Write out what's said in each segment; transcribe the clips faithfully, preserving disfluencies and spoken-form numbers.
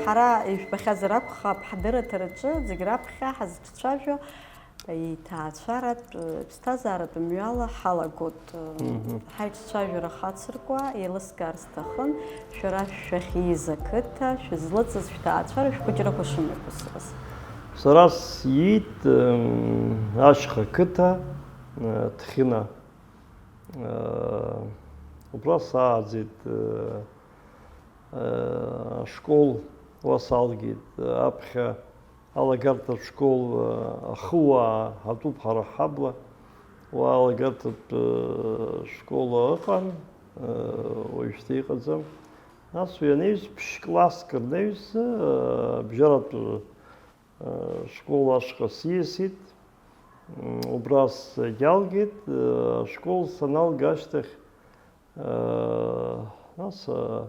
Ҳара, ижәбахьазар акәхап, ҳдырраҭараҿы зегь раԥхьа ҳазҿцәажәо иҭаацәаратә, ԥсҭазааратә мҩала ҳалагоит. Мгм. Ҳаиҿцәажәара хацыркуа еилыскаар сҭахын, шәара шәахьиз ақыҭа, шәызлыҵыз шәҭаацәара, шәхәыҷрақәа шымҩаԥысуаз. Сара сиит, м, ашьха қыҭа, э, Ҭхьына. Э, убра сааӡеит, э, э, ашкол уа салгеит, аԥхьа алагарҭатә школ, э, ахыуаа ҳатәуп ҳара ҳабла, уа алагарҭатә, э, школ ыҟан, э, уажәшьҭа иҟаӡам. Нас уи анаҩс ԥшь-класск рнаҩс, э, абжьаратә, э, школ ашҟа сиасит. М, убра сагьалгеит, э, ашкол саналга ашьҭахь, э, нас, э,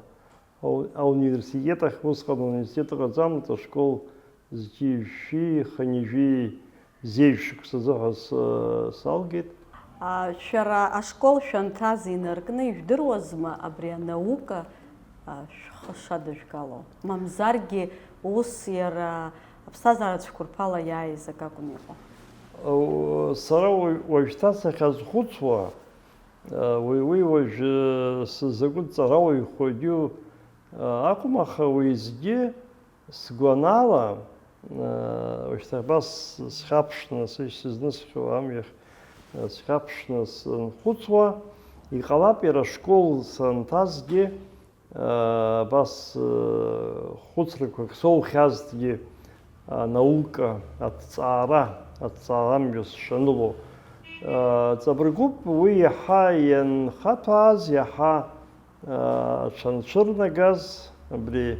ау-, ауниверситет ахь, усҟан ауниверситет ыҟаӡамызт, ашкол зқьи жәшәи хынҩажәи зеижә шықәсазы ҳәа с-, салгеит. А, шәара ашкол шәанҭаз инаркны ижәдыруазма абри анаука, а, шәхы шадыжәгало? Мамзаргьы ус иара аԥсҭазаара цәқәырԥала иааиз акакәын иҟоу. Ау-, сара уажә-, уажәшьҭа сахьазхәыцуа, а, уи, уи уажә, э, сзакәытә ҵарауаҩхоигьы, а, акәым, аха уеизгьы сгәанала, э, уажәшьҭа абас схьаԥшны, сышь сызнысхьоу амҩахь, э, схьаԥшны санхәыцуа, иҟалап иара ашкол санҭазгьы, э, абас, э, хәыцрақәак соухьазҭгьы, анаука, аҭҵаара, аҭҵаарамҩа сшаныло. Э, ҵабыргуп уи иаҳа ианхаҭәааз, иаҳа Аҽанцәырнагаз абри,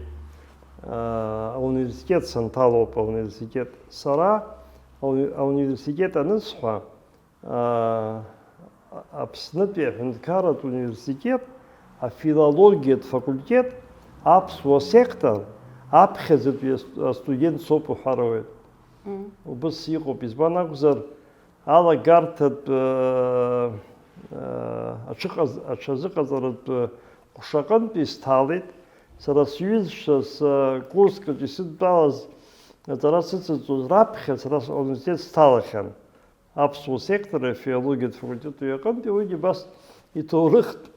а, ауниверситет санҭалоуп, ауниверситет. Сара ауни-, ауниверситет анысҳәа, а, Аԥснытәи аҳәынҭқарратә университет афилологиатә факультет аԥсуа сектор аԥхьаӡатәи ас-, астудент соуп уҳәар ауеит. Мм. Убыс иҟоуп. Избан акәзар, алагарҭатә, э, э, аҽыҟаз-, аҽазыҟаҵаратә ҟәшаҟынтә исҭалеит. Сара сҩызцәа скурскаҿ исыдтәалаз аҵара сыцызҵоз раԥхьа сара с-, ауниверситет сҭалахьан. Аԥсуа сектор афилологиатә факультет уи аҟынтәи, уигьы абас иҭоурыхтә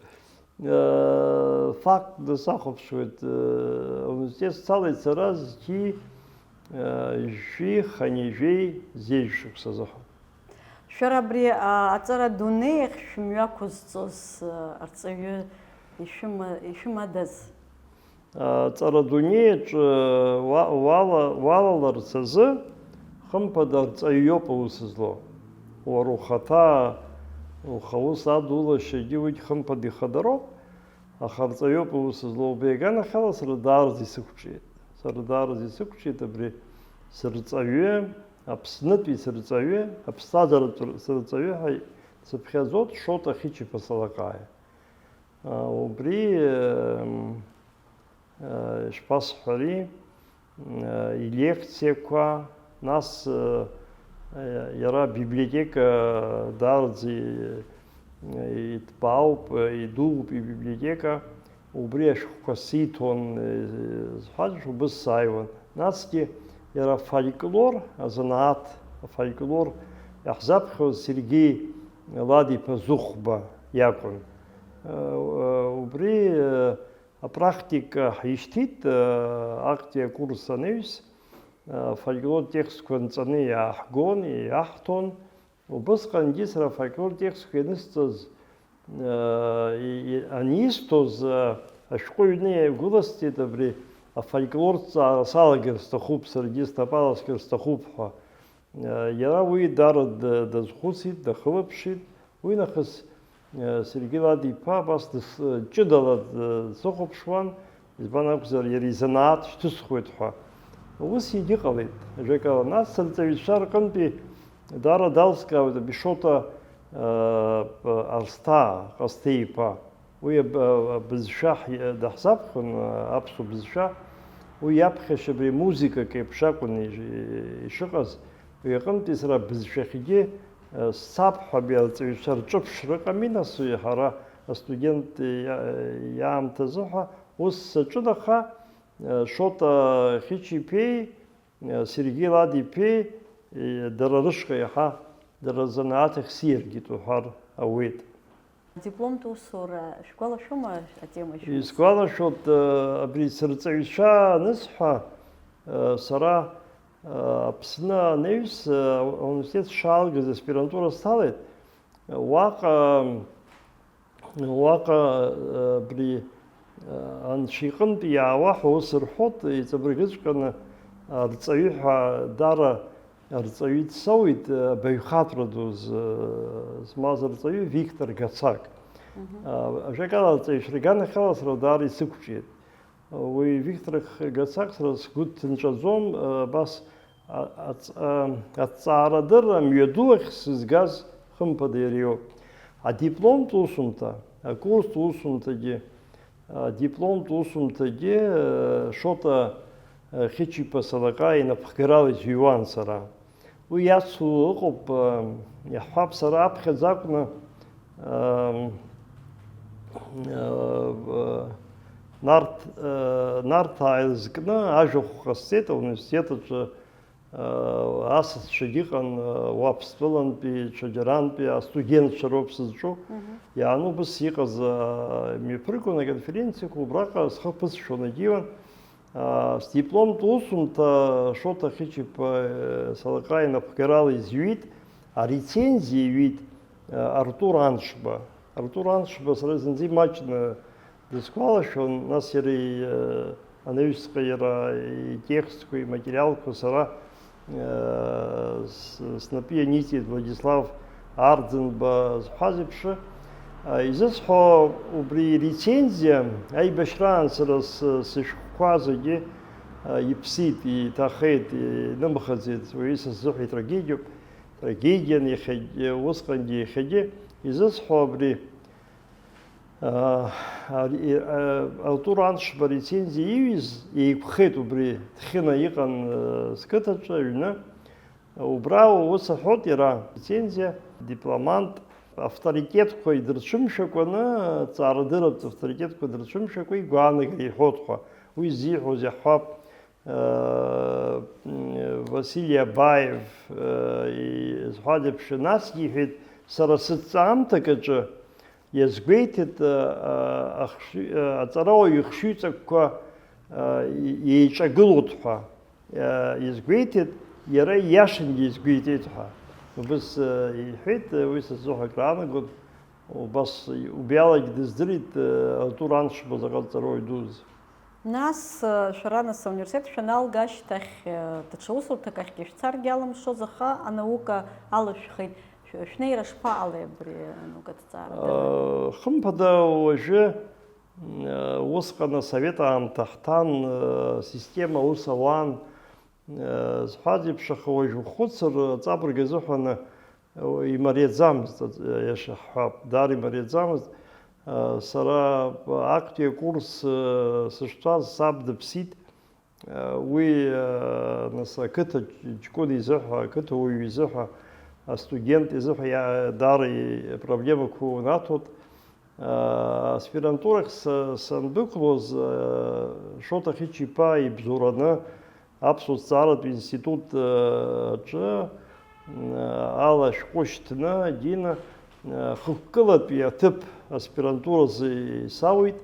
Э, фактны сахәаԥшуеит, э, ауниверситет салеит сара зқьи, э, жәшәи хынҩажәи зеижә шықәсазы ҳәа. Шәара абри, а, аҵара дунеиахь шәымҩақәызҵоз, а, арҵаҩы ишәыма-, ишәымадаз? Аҵара дунеиаҿ, э, уа-, уала-, уалаларц азы, хымԥада, арҵаҩ иоуп аус злоу. Уара ухаҭа, ухаус адулашьагьы уигь хымԥада ихадароуп. Аха арҵаҩоуп аус злоу, убри аганахьала сара даараӡа исықәҿиеит. Сара даараӡа исықәҿиеит абри сырҵаҩы, Аԥснытәи сырҵаҩы, аԥсҭазааратә сырҵаҩы ҳәа сыԥхьаӡоит Шоҭа Хьычиԥа Салаҟаиа. А, убри, м, а, ишԥасҳәари, илекциақәа, нас, иара абиблиотека даараӡа иҭбаауп, идууп ибиблиотека, убри ашәҟәқәа сиҭон, зҳәаз убыс сааиуан. Насгьы иара афольклор азанааҭ, афольклор иаҳзаԥхьоз Сергеи Ладиԥа Зыхәба иакәын. Убри Апрактика ҳишьҭит, актәи акурс анаҩс, афольклор текстқәа нҵаны иааҳгон, иаҳҭон. Убысҟангьы сара афольклор текстқәа ианысҵоз, и-, и-, анисҭоз, ашәҟәы ҩны иагәыласҵеит абри афольклорҭҵаара салагар сҭахуп, саргьы снапала скыр сҭахуп ҳәа. Иара уи даара д-, дазхәыцит, дахылаԥшит. Уи нахыс, Сергеи Ладиԥа абас дыс-, ҷыдала дсыхәаԥшуан, избан акәзар, иара изанааҭ шьҭысхуеит ҳәа. Ус егьыҟалеит, ажәакала. Нас сырҵаҩцәа рҟынтәи даара далскаауеит Абишота, Арсҭаа Ҟасҭеи-иԥа. Уи аб-, абызшәа ҳи-, даҳзаԥхьон, аԥсуа бызшәа. Уи иаԥхьашьа абри музыкак еиԥш акәын иш-, ишыҟаз. Уи аҟынтәи сара абызшәахьгьы, сцап ҳәа абри арҵаҩцәа рҿыԥшра ыҟами, нас, уи ҳара астудент иа-, иаамҭазы ҳәа ус саҿын, аха Шоҭа Хьыча-иԥеи Сергеи Лад-иԥеи, дара рышҟа иаҳа, дара рзанааҭ ахь сиаргеит уҳәар ауеит. Адипломтә усура шәгәалашәома атема шәымаз? Исгәалашәоит, абри сырҵаҩцәа анысҳәа, сара Аԥсны анаҩс, ауниверситет сшаалгаз аспирантура сҭалеит. Уаҟа, уаҟа, абри, анцәа иҟынтә иаауа ҳәа ус рҳәоит, иҵабыргыҵәҟьаны арҵаҩы ҳәа даара арҵаҩы дсоуит, абаҩхатәра ду з-, змаз арҵаҩы Виктор Гацак. Мгм. Ажәакала, арҵаҩцәа рганахьала сара даара исықәҿиеит. Уи Виктор Гацак сара сгәы дҭынҵәаӡом, абас а-, аҵ-, а-, аҭҵаарадырра мҩаду ахь сызгаз, хымԥада, иара иоуп. Адипломтә усумҭа, акурстә усумҭагьы, адипломтә усумҭагьы, э, Шоҭа, э, Хьыча-иԥа Салаҟаиа инапхгарала изҩуан сара. Уи иацу ыҟоуп, э, иаҳҳәап, сара аԥхьаӡа акәны, э, э, Нарҭ, э, Нарҭаа еизкны ажәахә ҟасҵеит ауниверситет аҿы. Асасцәагьы ыҟан, Уаԥстәылантәи, Ҽаџьарантәи астудентцәа роуп сызҿу. Мгм. Иаану убыс иҟаз, мҩаԥыргон аконференциақәа, убраҟа схы ԥысшәон, егьиуан. Сдипломтә усумҭа Шоҭа Хьыча-иԥа Салаҟаиа инапхгарала изҩит, арецензиа иҩит Артур Аншба. Артур Аншба сара зынӡа имаҷны дысгәалашәон, нас иара и-, анаҩсҵәҟьа иара итекстқәа, иматериалқәа сара, э, с-, снапы ианиҵеит Владислав Арӡынба зҳәаз еиԥш. Э, изысҳәо убри рецензиа, аибашьраан сара с-, сышәҟәқәа зегьы, э, иԥсит, иҭахеит, инымхаӡеит, уаҩы сыззыҳәа итрагедиоуп, трагедиан иахьагь-, усҟангьы иахьагьы. Изысҳәо абри, Ари, а, Артур Аншба рецензиа иҩыз еиқәхеит убри, Ҭхьына иҟан, а, сқыҭаҿы аҩны. Убра ус аҳәоит иара, рецензиа, дипломант, авторитетқәа идырцәымшәакәаны, ҵаарадырратә авторитетқәа дырцәымшәакәа игәаанагара иҳәоит ҳәа. Уи ззиҳәоз иаҳҳәап, Василий Абаев изҳәаз еиԥш, насгьы иҳәеит, сара сыҭҵаамҭак аҿы иазгәеиҭеит, ахшыҩ-, аҵарауаҩы ихшыҩҵакқәа еиҿагылоит ҳәа иазгәеиҭеит, иара ииашангьы изгәеиҭеит ҳәа. Убыс иҳәеит, уи сыззыҳәа акраанагон, убас убриалагьы дыздырит, Артур Аншба заҟа дҵарауаҩ дуз. Нас, э, шәара, нас, ауниверситет шәаналга ашьҭахь, э, даҽа усурҭак ахьгьы шәцаргьы алымшоз, аха анаука алышәхит. Шә-, шәнеира шԥаҟалеи абри анаука ҭҵаарадырра? Э, хымԥада, уажәы, э, усҟан асовет аамҭа ҳҭан, э, система аус ауан, э, зҳәаз еиԥш, аха уажә ухәыцыр, аҵабырг азыҳәан, Имариаӡамызт, аиаша ҳҳәап, даара имариаӡамызт. Сара актәи акурс сышҭәаз саб дыԥсит. Уи, нас, ақыҭа ҷкәын изыҳәа, ақыҭа уаҩ изыҳәа, астудент изыҳәа иа-, даара и-, проблемақәа унаҭоит. Аспирантурахь са-, сандәықәлоз, Шоҭа Хьыча-иԥа ибзоураны Аԥсуа ҭҵааратә институт, э, аҿы, э, ала шәҟәы шьҭны, Дина, э, хықәкылатәи аҭыԥ аспирантуразы исауит.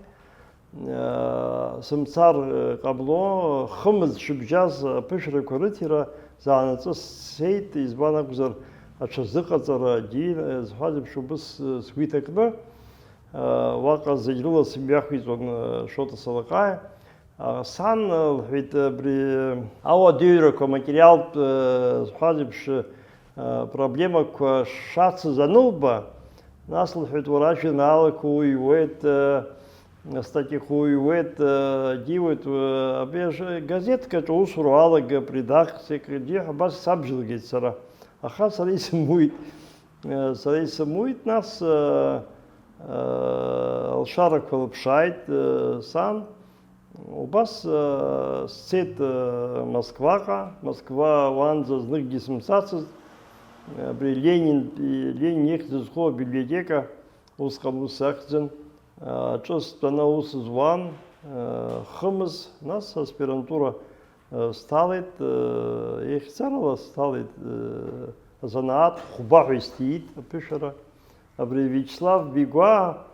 Э, сымцар, э, ҟамло, хымз шыбжьаз аԥышәрақәа рыҭира заанаҵы сцеит, избан акәзар, аҽазыҟаҵара, Дина, э, зҳәаз еиԥш, убыс, э, сгәы иҭакны, э, уаҟа зегь рыла сымҩахиҵон, э, Шоҭа Салаҟаиа. Сан лҳәеит, абри ауадаҩрақәа, аматериалтә, э, зҳәаз еиԥш, э, проблемақәа шацыз анылба, нас лҳәеит, уара ажәеинраалақәа уҩуеит, э, астатиақәа уҩуеит, э, диуеит, э, абри ажы-, газеҭк аҿы аусура уалагап, редакциак, диҳәа, абас сабжьылгеит сара. Аха сара исымуит. Э, сара исымуит, нас, э, э, алшарақәа лыԥшааит, э, сан. Убас, э, сцеит, э, Москваҟа, Москва уаанӡа зныкгьы сымцацызт. Абри Ленин, Ленин ихьӡ зху абиблиотека усҟан ус ахьӡын. Аҿы стәаны аус зуан, хымз, нас аспирантура сҭалеит, ихьӡарала сҭалеит, азанааҭ хәба ҳәа исҭиит аԥышәара. Абри Виачеслав Бигәаа,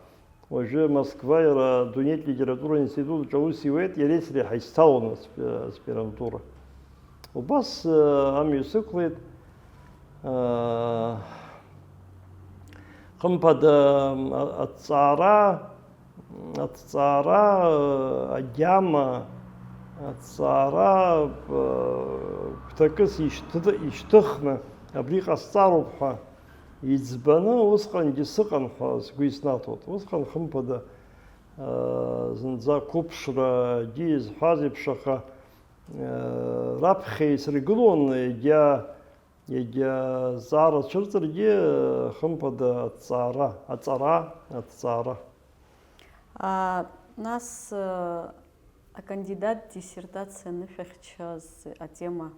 уажәы Москва иара адунеитә литература институт аҿы аус иуеит, иареи сареи ҳаицҭалон асп-, аспирантура. Убас, э, амҩа сықәлеит. Э, хымԥада, а-, аҭҵаара, аҭҵаара, э, агьама, аҭҵаара, э, гәҭакыс ишьҭы-, ишьҭыхны абри ҟасҵароуп ҳәа иӡбаны усҟангьы сыҟан ҳәа сгәы иснаҭоит. Усҟан, хымԥада, зынӡа қәыԥшрагьы изҳәаз еиԥш, аха, раԥхьа исыргылон, егьа, егьа зҵаара цәырҵыргьы, хымԥада, аҭҵаара, аҵара, аҭҵаара. А, нас, э, акандидат диссертациа анышәахьчаз атема,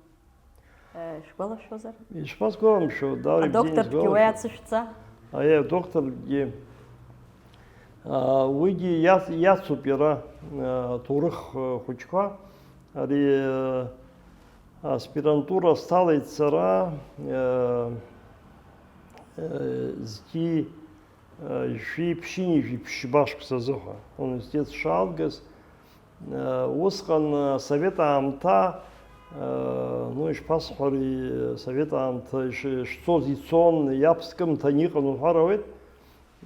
э, шәгәалашәозар? Ишԥасгәаламшәо, даара ибзианы исгәалашәоит. Адоктортәгьы уа иацышәҵа? Аиеи, адоктортәгьы. А, уигьы иац-, иацуп иара, а, аҭоурых, а, хәыҷқәа. Ари, а, аспирантура сҭалеит сара, а, а, зқьи, Жәшәи ԥшьынҩажәи ԥшьба шықәса азыҳәа ауниверситет сшаалгаз, усҟан асовет аамҭа, ну, ишԥасҳәари, асовет аамҭа иш-, ишцоз ицон, иаԥскымҭан иҟан уҳәар ауеит.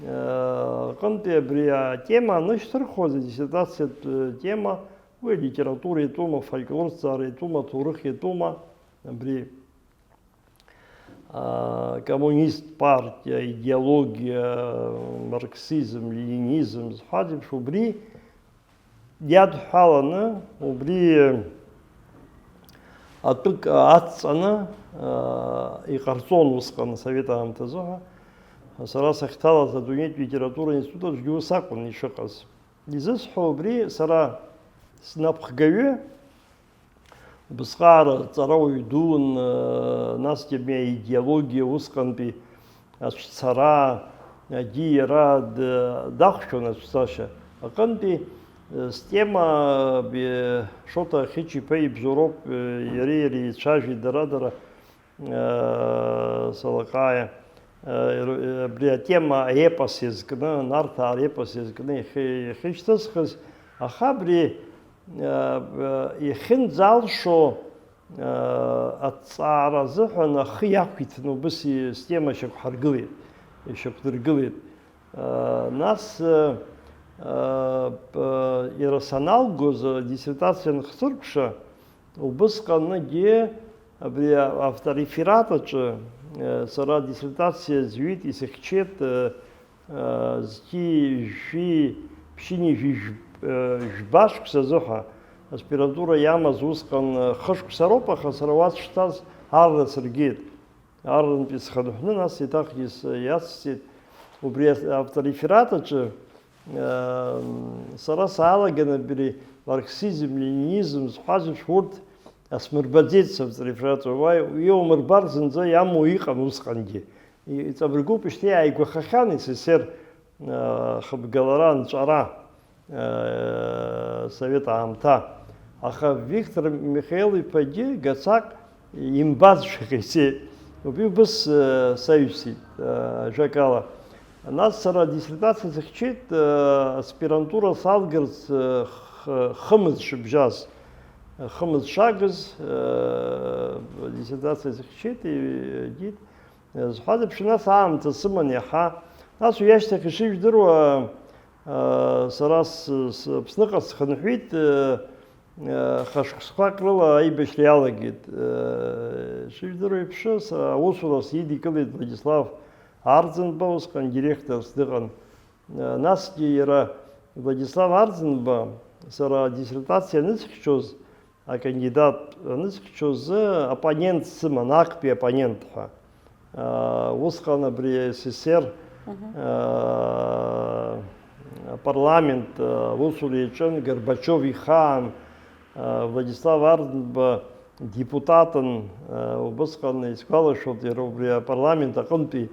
Аҟынтәи абри атема анышьҭырхуаз, адиссертациатә тема, уи алитература иатәума, афольклорҭҵаара иатәума, аҭоурых иатәума, абри а, коммунист партиа, идеологиа, марксизм, ленинизм зҳәаз еиԥш, убри иадҳәаланы, убри атәык адҵаны, а, иҟарҵон усҟан асовет аамҭазы ҳәа. Сара сахьҭалаз адунеитә литература институт аҿгьы ус акәын ишыҟаз. Изысҳәо убри, сара снапхгаҩы, убысҟаара ҵарауаҩ дуун, насгьы абри аидеологиа усҟантәи ацәцара, егьи иара д-, дахәшәон ацәцашьа аҟынтәи, стема, абри Шоҭа Хьыч-иԥа ибзоуроуп, иареи иареи еицәажәеит дара-дара, Салаҟаиа, абри атема аепос иазкны, Нарҭаа репос иазкны иахьы-, иахьышьҭысхыз, аха абри, иахьынӡалшо, аҭҵаара азыҳәан ахы иақәиҭны убыс и-, стема шьақәҳаргылеит, ишьақәдыргылеит. Нас, иара саналгоз, адиссертациа анхсыркәша, убысҟангьы абри автореферат аҿы, сара адиссертациа зҩит, исыхьчеит, зқьи жәшәи ԥшьынҩажәи жәб-, жәба шықәса азыҳәа, аспирантура иамаз усҟан хышықәса роуп, аха сара уа сшҭаз арра сыргеит. Аррантәи схынҳәны, нас еиҭахгьы с-, иацсҵеит. Убри ас-, автореферат аҿы, аа, сара саалаган абри марксизм, ленинизм зҳәаз еиԥш урҭ асмырбаӡеит савтореферат аҿы. Уа иумырбар зынӡа иамоу иҟан усҟангьы. И-, иҵабыргуп, ишьҭа иааигәахахьан СССР, аа, хыбгалара, нҵәара. Совет аамҭа. Аха Виктор Михаил-иԥагьы Гацаҟ имбазшәа ҟаиҵеит. Убри убыс, э, саҩсит, э, ажәакала. Нас сара адиссертациа сыхьчеит, э, аспирантура салгарц, э, х-, хымз шыбжьаз. Хымз шагыз, э, адиссертациа сыхьчеит, и-, егьит. Зҳәаз еиԥш, нас аамҭа сыман иаҳа. Нас уи ашьҭахь ишыжәдыруа, сара с-, с-, Аԥсныҟа схынҳәит, хашықәсқәак рыла аибашьра иалагеит. Ишыжәдыруа еиԥш, аусура сидикылеит Владислав Арӡынба, усҟан директорс дыҟан. Насгьы иара Владислав Арӡынба сара адиссертациа анысхьчоз, акандидат анысхьчозы оппонент сыман, актәи оппонент ҳәа. Аа, усҟан абри СССР, Мгм. аа, апарламент, аа, аусура иаҿын, Горбачиов ихаан, аа, Владислав Арӡынба депутатын, аа, убысҟан исгәалашәоит, иара убри апарламент аҟынтәи,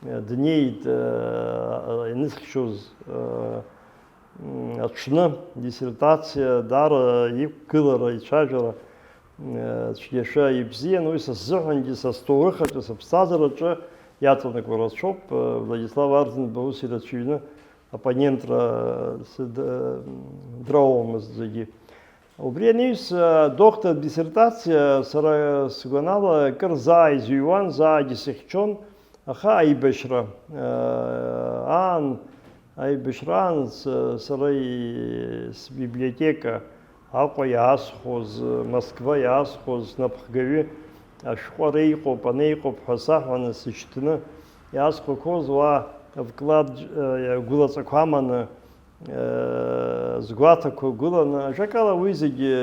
аа, днеит, аа, ианысхьчоз, аа, Аҽны диссертациа даара иқәгылара, ицәажәара цәгьашәа ибзиан, уи са сзыҳәангьы, са сҭоурыхаҿы, сыԥсҭазаараҿы иаҵанакуа рацәоуп. Владислав Арӡынба ус ирацәаҩны оппонентра дроуамызт зегьы. Убри анаҩс, доктор диссертациа, сара сгәанала, акыр заа изыҩуан, заагьы сыхьчон, аха аибашьра аан, аибашьраан сара сбиблиотека Аҟәа иаасхәоз, Москва иаасхәоз снапхгаҩы ашәҟәы ара иҟоуп, ана иҟоуп ҳәа саҳәаны сышьҭны иаасхәақәоз уа вклад, гәылаҵәақәа аманы, згәаҭақәа гәыланы, ажәакала, уи зегьы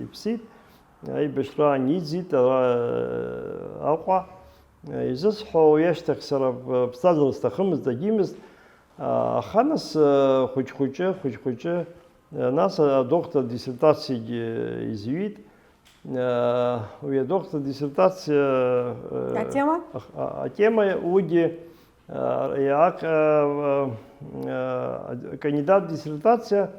иԥсит, аибашьраан иӡит, ара Аҟәа. Изысҳәо, уи ашьҭахь сара ԥсҭазаара сҭахымызт, агьимызт, аха нас, хәыҷ-хәыҷы, хәыҷ-хәыҷы, нас адоктор диссертациагьы изҩит. Уи адоктор диссертациа, Атема? Ах-, а-, атема уигьы, а, иаак-, а, а, а, кандидат диссертациа,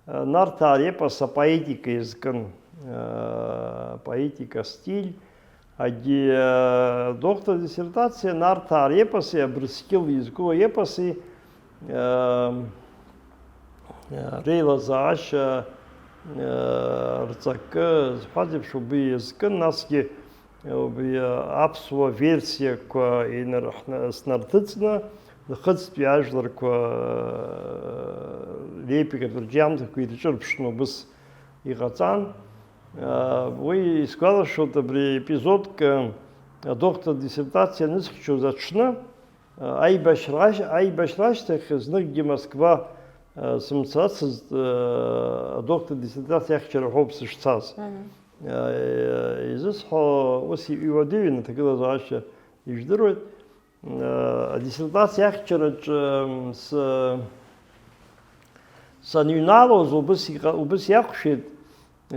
а, Нарҭаа репос апоетика иазкын, а, поетика стиль, агьи, а, доктор диссертациа Нарҭаа репоси Абрыскьыл изку аепоси, а, реилазаашьа, рҵакы зҳәаз еиԥш убри иазкын, насгьы убри аԥсуа версиақәа инарҳны-, снарҭыҵны, нхыҵтәи ажәларқәа реепикатә рҿиамҭақәа ирҿырԥшны убыс иҟаҵан. Уи исгәалашәоит абри епизодк, адоктор диссертациа анысхьчоз аҽны, Аибашьра ашь-, аибашьра ашьҭахь зныкгьы Москва, э, сымцацызт, э, адоктор диссертациа ахьчара ҳәоуп сышцаз. Мгм. Э, изысҳәо, ус и-, иуадаҩын аҭагылазаашьа ижәдыруеит. Э, адиссертациа ахьчараҿы, м, с-, саныҩналоз убыс иҟа-, убыс иақәшәеит,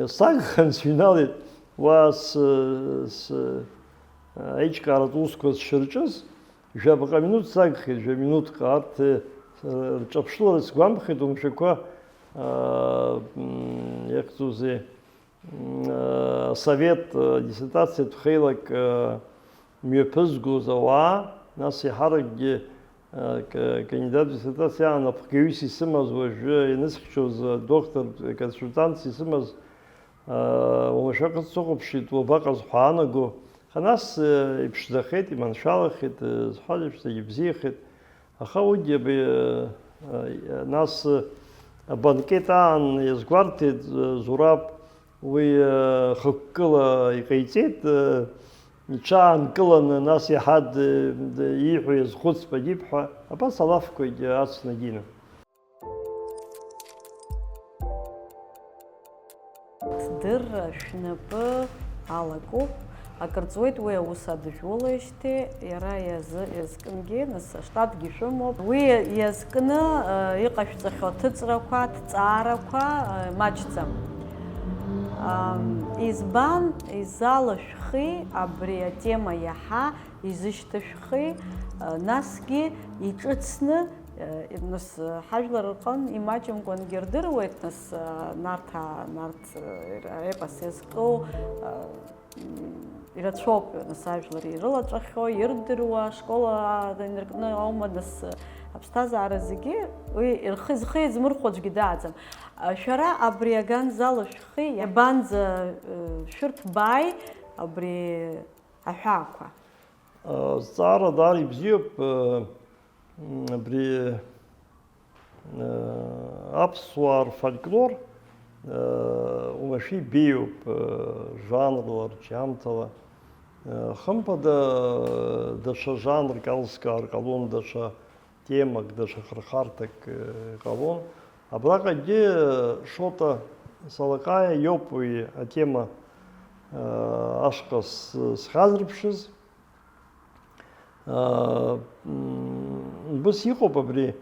Сагхан сыҩналеит, уа с-, с-, аиҿкааратә усқәа сшырҿыз, жәабаҟа минуҭ сагхеит, жәа минуҭк арҭ, э, рҿаԥшылара сгәамԥхеит, умшәақәа, а, м, иахьӡузеи, м, а, асовет, а, диссертациатә хеилак, а, мҩаԥызгоз ауаа, нас еиҳаракгьы Ка-, кандидат диссертациа аан апхгаҩыс исымаз, уажәы ианысхьчоз, доктор консультантс исымаз, уамашәа ҟыт сыхәаԥшит, уабаҟаз ҳәа аанаго. Аха нас, иԥшӡахеит, иманшәалахеит, зҳәаз еиԥш зегьы бзиахеит. Аха уигьы абри, нас, абанкет аан иазгәарҭеит, Зураб, Уи, э, хықәкыла иҟаиҵеит, э, иҽаанкыланы, нас иаҳа д-, д-, ииҳәо иазхәыцп, Адиԥ ҳәа, абас алафқәагьы ацнагьины. Дырра шәнапы алакуп. Акыр ҵуеит уи аус адыжәулеижьҭеи, иара иазы-, иазкынгьы, нас, аштатгьы шәымоуп. Уи иазкны, э, иҟашәҵахьоу аҭыҵрақәа, аҭҵаарақәа, э, маҷӡам. Ам, избан изалышәхи абри атема иаҳа изышьҭышәхи, э, насгьы иҿыцны, э, нас, э, ҳажәлар рҟын имаҷымкәангьы рдыруеит, нас, э, Нарҭаа, Нарҭ, э, епос иазку, э, Ирацәоуп, нас, ажәлар ирылаҵәахьоу, ирдыруа, ашкол инаркны аума, нас, аԥсҭазаара зегьы уи рхы, зхы иазмырхәо аӡәгьы дааӡам. Шәара абри аган зала шәхы иабанӡа, э, шәырҭбааи абри аҳәаақәа? Азҵаара даара ибзиоуп, э, м, абри Аԥсуаа рфольклор, уамашәа ибеиоуп, жанрла, рҿиамҭала. Хымԥада, даҽа жанрк алскаар ҟалон, даҽа темак, даҽа хырхарҭак ҟалон. Абраҟагьы Шоҭа Салаҟаиа иоуп уи атема ашҟа схьазырԥшыз. Убыс иҟоуп абри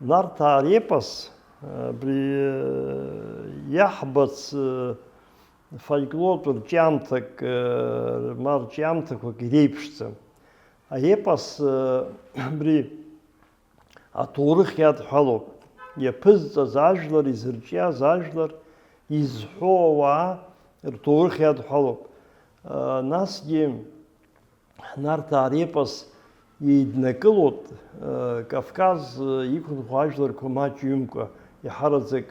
Нарҭаа репос, абри иаҳбац фольклортә рҿиамҭак, ма рҿиамҭақәак иреиԥшӡам. Аепос абри аҭоурых иадҳәалоуп. иаԥызҵаз ажәлар, изырҿиаз ажәлар, изҳәо ауаа рҭоурых иадҳәалоуп. Насгьы Нарҭаа репос еиднакылоит Кавказ иқәынхо ажәларқәа маҷҩымкәа, иаҳараӡак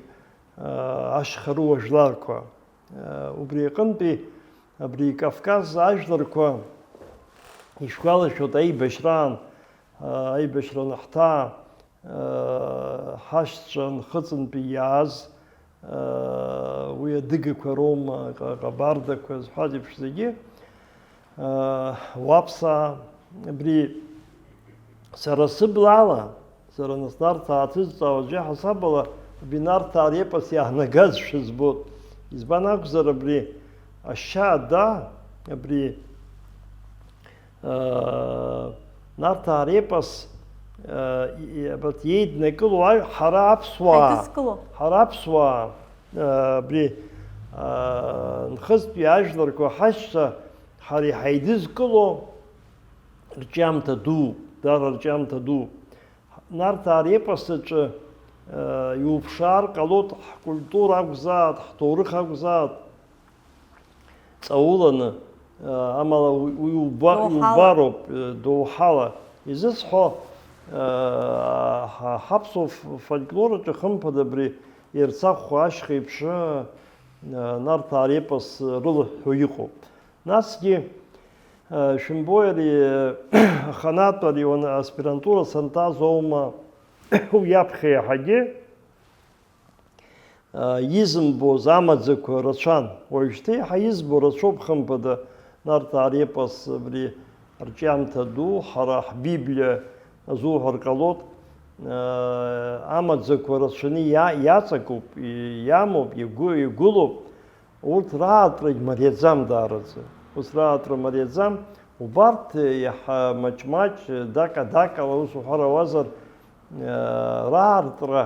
ашьха рыуа жәларқәа. Убри аҟынтәи абри Кавказ ажәларқәа ишәгәалашәоит аибашьраан, аибашьра анаҳҭаа, ҳашьцәа Нхыҵынтәи иааз, уи адыгақәа роума, ҟабардақәа зҳәаз еиԥш зегьы, уаԥсаа, абри сара сыблала, сара нас Нарҭаа ҭызҵаауа аӡәы иҳасабала, абри Нарҭаа репос иаанагазшәа збоит. Избан акәзар, абри ашьа ада, абри Нарҭаа репос, абарҭ иеиднакыло ҳара аԥсуаа, ҳара аԥсуаа, абри нхызтәи ажәларқәа ҳашьцәа ҳара иҳаидызкыло рҿиамҭа ду, дара рҿиамҭа ду. Нарҭаа репос аҿы иуԥшаар ҟалоит, ҳкультура акәзааит, ҳҭоурых акәзааит. Ҵауланы, амала уи убароуп, доуҳала. Изысҳәо, ҳаԥсуа фольклор аҿы хымԥада абри Ерцахәхәа ашьха иԥшра, Нарҭаа репос рылыҳәҳәо иҟоуп. Насгьы, шәымбои, ари аханатә ари аспирантура санҭаз аума уи аԥхьа иаҳагьы изымбоз амаӡақәа рацәан. Уажәшьҭа иаҳа избо рацәоуп, хымԥада, Нарҭаа репос абри арҿиамҭа ду, ҳара ҳбиблиа азуҳәар ҟалоит. Амаӡақәа рацәаны иа-, иаҵакуп, иамоуп, игәы-, игәылоуп. Урҭ раартра мариаӡам даараӡа. Ус раартра мариаӡам. Убарҭ иаҳа маҷ-маҷ, дака-дакала, ус уҳәар ауазар, раартра,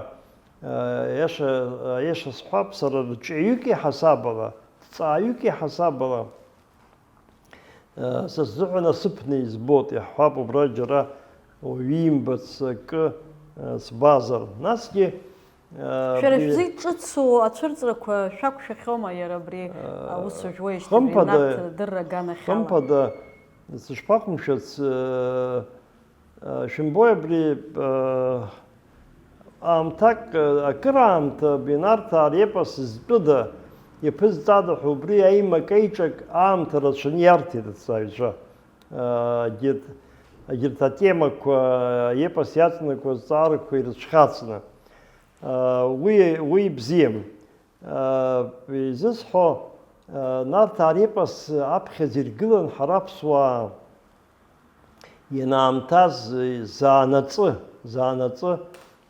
иаша, иаша сҳәап, сара рҿиаҩык иҳасабала, ҭҵааҩык иҳасабала, са сзыҳәан асыԥны избоит, иаҳҳәап, убра џьара уаҩы имбац акы збазар. Насгьы, Шәара шәзы иҿыцу ацәырҵрақәа шәақәшәахьоума иара абри аус уажәуеижьҭеи Ринат дырра аганахьала? Хымԥада, сышԥақәымшәац, шәымбои абри, аамҭак, акыраамҭа Нарҭаа репос зтәыда, иаԥызҵада ҳәа убри аимак-аиҿак аамҭа рацәаны иарҭеит аҭҵааҩцәа. Егьырҭ, егьырҭ атемақәа, аепос иаҵанакуа азҵаарақәа ирыцәхьаҵны. Уи, уи бзиам. Изысҳәо, Нарҭаа репос аԥхьаӡа иргылан ҳара аԥсуаа ианаамҭаз заанаҵы, заанаҵы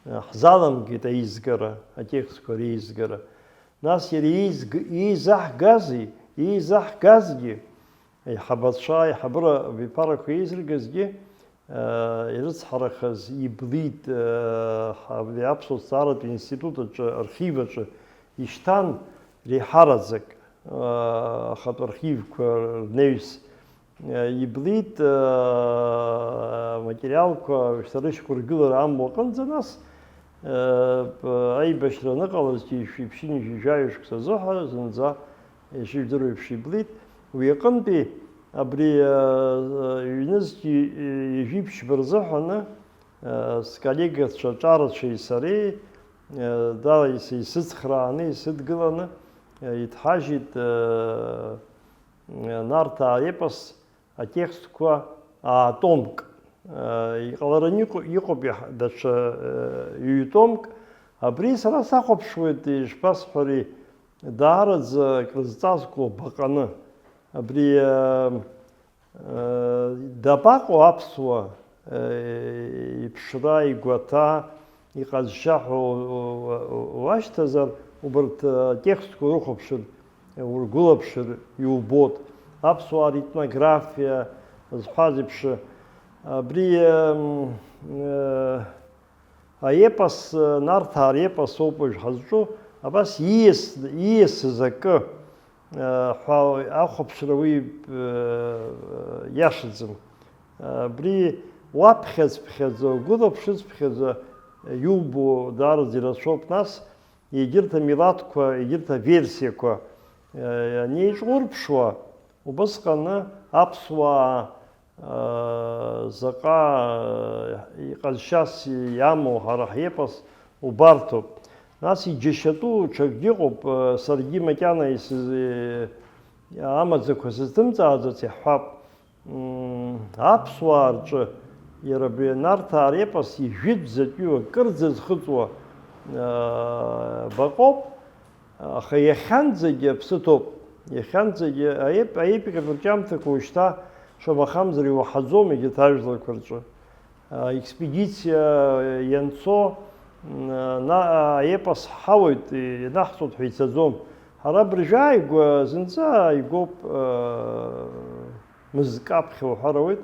ҳзаламгеит аизгара, атекстқәа реизгара. Нас иара иизг-, иизаҳгази, иизаҳгазгьы, аиҳабацәа, аиҳабыра абиԥарақәа еизыргазгьы, ирыцҳарахаз иблит, абри аԥсуа зҵааратә институт аҿы, архив аҿы ишьҭан реиҳараӡак, ахатә архивқәа рнаҩс, иблит, аматериалқәа шьҭарышьақәыргылара амуа аҟынӡа, нас, аибашьра аныҟалаз ишәи ԥшьынҩажәи жәаҩа шықәса азыҳәа зынӡа ишыжәдыруа еиԥш иблит. Уи аҟынтәи абри, ҩнызқь ҩажәи ԥшьба рзыҳәаны, сколлегацәа Ҿарацәеи сареи, дала ис-, исыцхрааны, исыдгыланы, иҭҳажьит, Нарҭаа епос атекстқәа аатомк. Иҟалараны иҟоу-, иҟоуп иаҳ-, даҽа, ҩ-томк. Абри сара сахәаԥшуеит, ишԥасҳәари, даараӡа акрызҵазкуа баҟаны. Абри, дабаҟоу аԥсуа, иԥшра, игәаҭа, иҟазшьа ҳәа у-, у-, уашьҭазар, убарҭ атекстқәа урыхәаԥшыр, ургәылаԥшыр иубоит. Аԥсуаа ритнографиа зҳәаз еиԥш, абри, м, э, аепос, э, Нарҭаа репос ауп уажә ҳазҿу, абас ииас-, ииасыз акы, э, ҳәа ахәаԥшра уи, э, иашаӡам. Абри уаԥхьаӡ-ԥхьаӡа, угәылаԥшыц-ԥхьаӡа, иубо даараӡа ирацәоуп, нас егьырҭ амилаҭқәа, егьырҭ аверсиақәа, э, анеиҿурԥшуа, убысҟаны аԥсуаа, э, заҟа, э, иҟазшьас иамоу ҳара ҳепос убарҭоуп. Нас иџьашьатәу ҽакгьы ыҟоуп, э, саргьы макьана исыз-, э, амаӡақәа сызҭымҵааӡац иаҳҳәап. Мм, аԥсуаа рҿы иара абри Нарҭаа репос ижәытәӡатәиу акырӡа зхыҵуа, аа, баҟоуп, аха иахьанӡагьы аԥсы ҭоуп. Иахьанӡагьы аеп-, аепикатә рҿиамҭақәа уажәшьҭа шамахамзар иуаҳаӡом егьырҭ ажәларқәа рҿы. Аа, експедициа ианцо, мм, на-, аепос ҳауеит, ианаҳҵоит ҳәа ицаӡом. Ҳара абыржәы ааигәа зынӡа ааигәоуп, аа, мызкы аԥхьа уҳәар ауеит,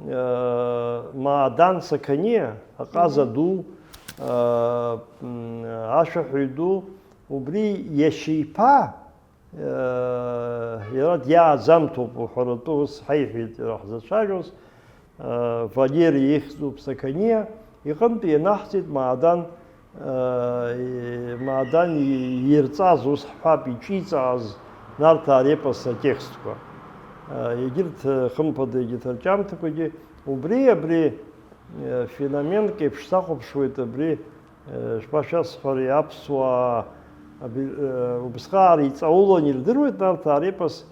э, Маадан Сақаниа, аҟаза ду, э, м, ашәаҳәаҩ ду, убри иашьа иԥа, э, иара диааӡамҭоуп уҳәаратәы ус ҳаиҳәеит иара ҳзацәажәоз, э, Валери ихьӡуп Сақаниа, иҟынтә ианаҳҵеит Маадан Маадан ирҵаз, ус ҳҳәап, иҿиҵааз Нарҭаа репос атекстқәа. Егьырҭ, хымԥада, егьырҭ арҿиамҭақәагьы убри, абри феноменк еиԥш сахәаԥшуеит, абри, шԥашәасҳәари, аԥсуаа убысҟаара иҵаулан ирдыруеит Нарҭаа репос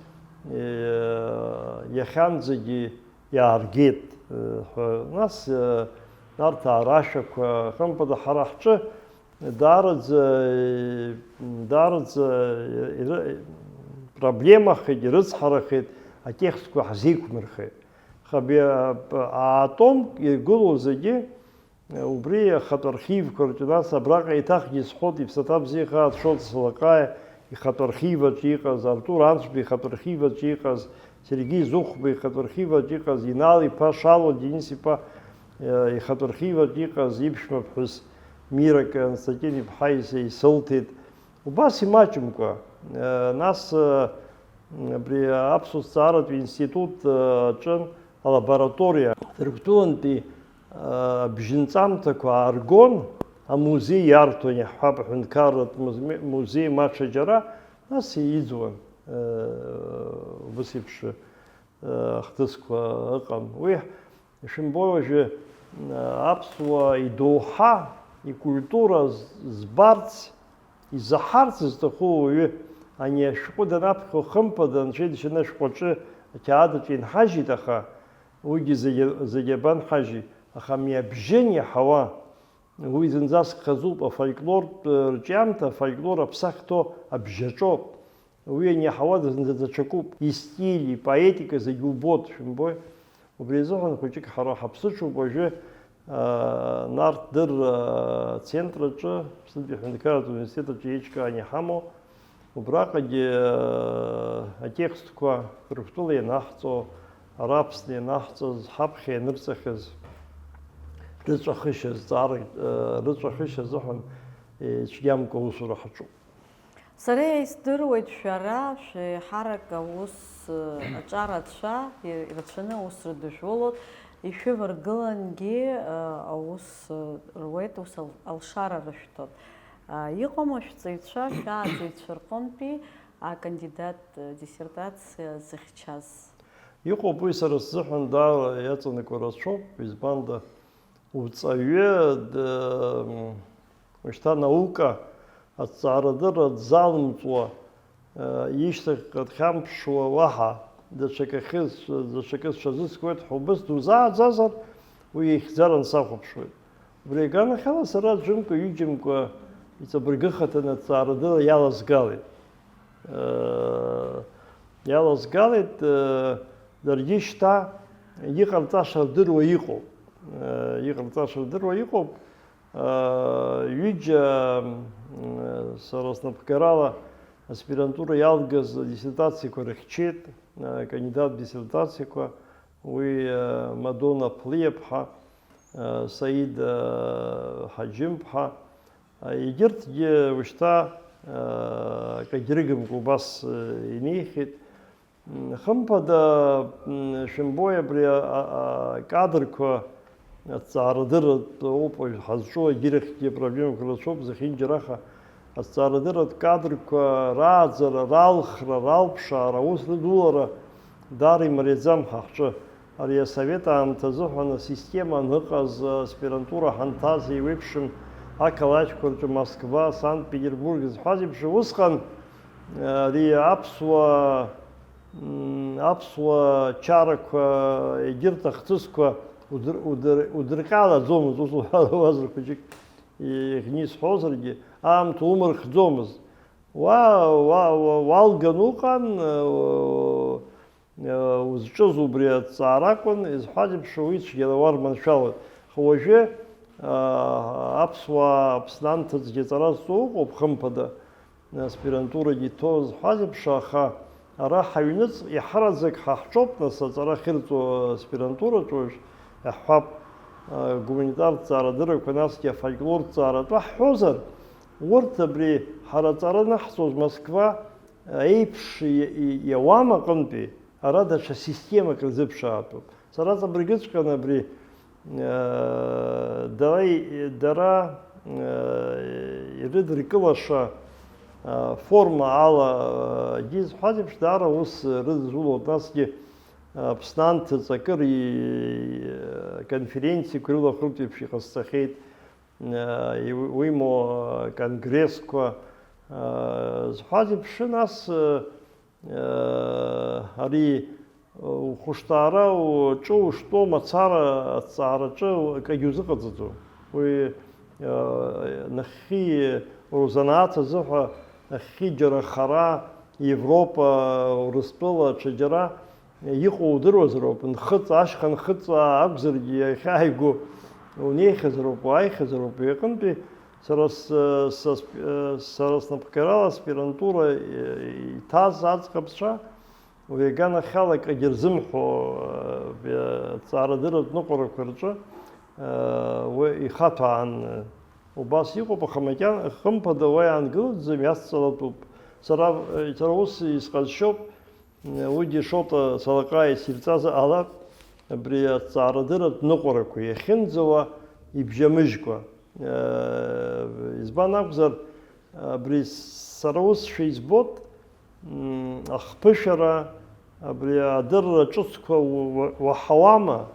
иахьанӡагьы иааргеит, ҳәа. Нас, Нарҭаа рашәақәа, хымԥада, ҳара ҳҿы даараӡа, даараӡа иры-, проблемахеит, ирыцҳарахеит, атекстқәа ҳзеиқәмырхеит. Аха абри а-, аатомк иргылоу зегьы, Убри ахатә архивқәа рҿы, нас абраҟа еиҭахгьы исҳәоит, иԥсаҭа бзиахааит Шоҭа Салаҟаиа ихатә архиваҿы иҟаз, Артур Анцәба ихатә архиваҿы иҟаз, Сергеи Зыхәба ихатә архиваҿы иҟаз, Инал-иԥа Шало Денис-иԥа, э, ихатә архиваҿы иҟаз иԥшәма ԥҳәыс Мира Константин-иԥҳа ис-, исылҭеит. Убас имаҷымкәа, э, нас, э, абри аԥсуа зҵааратә институт, э, аҿы алабораториа Ҭырқәтәылантәи, э, абжьынҵамҭақәа ааргон, амузеи иарҭон, иаҳҳәап, аҳәынҭқарратә музме-, музеи ма ҽаџьара, нас иӡуан, э, убыс еиԥш, э, ахҭысқәа ыҟан. Уи, ишәымбои, уажәы, э, аԥсуа идоуҳа, икультура з-, збарц, изаҳарц зҭаху ауаҩы ани ашәҟәы данаԥхьо, хымԥада, анцәа иџьшьаны ашәҟәаҿы, ақьаад аҿы инҳажьит, аха уигьы зегьы, зегьы абанҳажьи? Аха ами абжьы аниаҳауа, уи зынӡаск хазуп, афольклортә рҿиамҭа, афольклор аԥсахҭоу абжьаҿоуп. Уи аниаҳауа зынӡа даҽакуп. Истиль, ипоетика зегь убоит, шәымбои? Убри азыҳәан хәыҷык ҳара ҳаԥсыҽуп уажәы, аа, Нарҭ дырра центр аҿы, Аԥснытәи аҳәынҭқарратә университет аҿы еиҿкааны иҳамоу. Убраҟагьы, аа, атекстқәа Ҭырқәтәыла ианаҳҵо, ара Аԥсны ианаҳҵоз, ҳаԥхьа ианырҵахьаз, рыҵәахышьа зҵаара, аа, рыҵәахышьа азыҳәан ицәгьамкәа аусура ҳаҿуп. Сара исдыруеит, шәара шәеиҳарак аус, э, аҿарацәа, ир-, ирацәаны аус рыдышәулоит, ишәываргылангьы, э, аус, э, руеит, ус ал-, алшара рышәҭоит. А, иҟоума шәҵаҩцәа, шәааӡаҩцәа рҟынтәи акандидат, э, диссертациа зыхьчаз? Иҟоуп, уи сара сзыҳәан даара иаҵанакуа рацәоуп, избанда, уҵаҩы, д-, м, ушьҭа наука азҵаарадырра дзалымҵуа, э, ишьҭахьҟа дхьамԥшуа, уаҳа даҽакы ахьы-, даҽакы сҽазыскуеит ҳәа убыс дузааӡазар, уи ихьӡаран сахәаԥшуеит. Убри аганахьала сара ӡәымкәа-ҩыџьамкәа иҵабыргыхаҭаны азҵаарадырра иалазгалеит. Э, иалазгалеит, э, даргьы шьҭа иҟарҵаша рдыруа иҟоуп. Э, иҟарҵаша рдыруа иҟоуп. Э, ҩыџьа, м, сара снапхгарала аспирантура иалгаз диссертациақәа рыхьчеит, э, кандидат диссертациақәа, уи, э, Мадона Ԥлиаԥҳа, э, Саида, э, Ҳаџьымԥҳа, Егьырҭгьы ушьҭа, э, акагьы рыгымкәа убас, э, инеихьеит. М, хымԥада, м, шәымбои абри а-, а-, акадрқәа, Аҭҵаарадырратә ауп уажә ҳазҿу, егьирахьгьы апроблемақәа рацәоуп, зехьынџьараха аҭҵаарадырратә кадрқәа рааӡара, ралхра, ралԥшаара, аус рыдулара даара имариаӡам ҳа ҳҿы. Ари асовет аамҭазы ҳәа асистема аныҟаз, аспирантура ҳанҭаз еиуеиԥшым ақалақьқәа рҿы, Москва, Санкт-Петербург зҳәаз еиԥш, усҟан, ари аԥсуа, м, аԥсуа чарақәа, егьырҭ ахҭысқәа удыр-, удыр-, удырҟьалаӡомызт, ус уҳәа-, уҳәозар хәыҷык иӷьны исҳәозаргьы, аамҭа умырхӡомызт. Уа, уа, уа, уалган уҟан, узҿыз убри аҭҵаара акәын, изҳәаз еиԥш, уи цәгьала уарманшәалоит. Аха уажәы, аа, аԥсуаа Аԥсны анҭыҵгьы аҵара зҵо ыҟоуп, хымԥада, аспирантурагьы иҭоу зҳәаз еиԥш, аха ара ҳаҩныҵ иҳараӡак ҳа ҳҿоуп, нас, аҵара ахьырҵо аспирантураҿ уажә иаҳҳәап, аа, гуманитартә ҭҵаарадыррақәа, насгьы афольклортә ҭҵааратәы ҳҳәозар, урҭ абри ҳара аҵара анаҳҵоз Москва еиԥш и-, и-, иауам аҟынтәи, ара даҽа системак рзыԥшаатәуп. Сара ҵабыргыҵәҟьаны абри, э, дара и-, дара, э, ирыдыркылаша, э, форма ала, э, егьи зҳәаз еиԥш, даара ус рыдызулоит, насгьы, э, Аԥсны анҭыҵ акыр и-, конференциақәа ирылахәыртә еиԥш иҟасҵахьеит. Э, уимоу, э, конгрессқәа, э, зҳәаз еиԥш, нас, э, э, ари, э, ухәышҭаара уҿы уштәоу мацара аҭҵаараҿы акагьы узыҟаҵаӡом. Уи, э, нахьхьи рзанааҭ азыҳәа, нахьхьи џьара хара, Европа, Урыстәыла, ҽаџьара, иҟоу удыруазароуп, нхыҵ, ашьха нхыҵ акәзаргьы, иахьааигәоу унеихьазароуп, уааихьазароуп, уи аҟынтәи сара с-, са сп-, сара снапхгарала аспирантура иҭаз аӡӷабцәа, уи аганахьала акгьы рзымҳәо, аҭҵаарадырратә ныҟәарақәа рҿы, уи ихаҭәаан убас иҟоуп, аха макьана, хымԥада, уа иаангылаӡом, иацҵалатәуп. Сара, сара ус исҟазшьоуп, Уигьы Шоҭа Салаҟаиа исирҵазар ҟалап, абри аҭҵаарадырратә ныҟәарақәа иахьынӡауа ибжьамыжькәа. Избан акәзар, абри сара усшәа избоит, м, ахԥышәара, абри адырра ҿыцқәа у-, уа-, уаҳауама,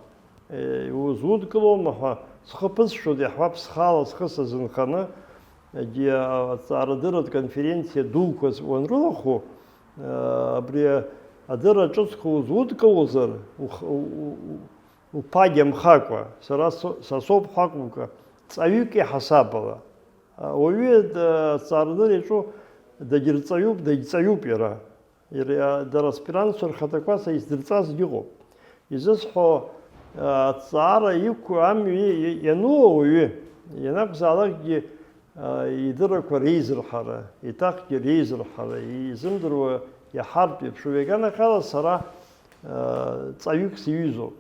е, узудкылома ҳәа схы ԥысшәоит, иаҳҳәап, схала схы сазынханы, егьи аҭҵаарадырратә конференциа дуқәа уанрылахәу, Абри адырра ҿыцқәа узудкылозар, ух-, у-, у-, уԥагьа мхакәа, сара со-, са соуп ҳәа акәымкәа, ҵаҩык иҳасабала. Ауаҩы д-, аҭҵаарадырра иаҿу дагьырҵаҩуп, дагьҵаҩуп иара. Иара, дара аспирантцәа рхаҭақәа са исдырҵазгьы ыҟоуп. Изысҳәо, аҭҵаара иқәу амҩа и-, и-, иану ауаҩы, ианакәзаалакгьы, идыррақәа реизырҳара, еиҭахгьы реизырҳара, изымдыруа иаҳартә еиԥш, уи аганахьала сара, ҵаҩык сиҩызоуп.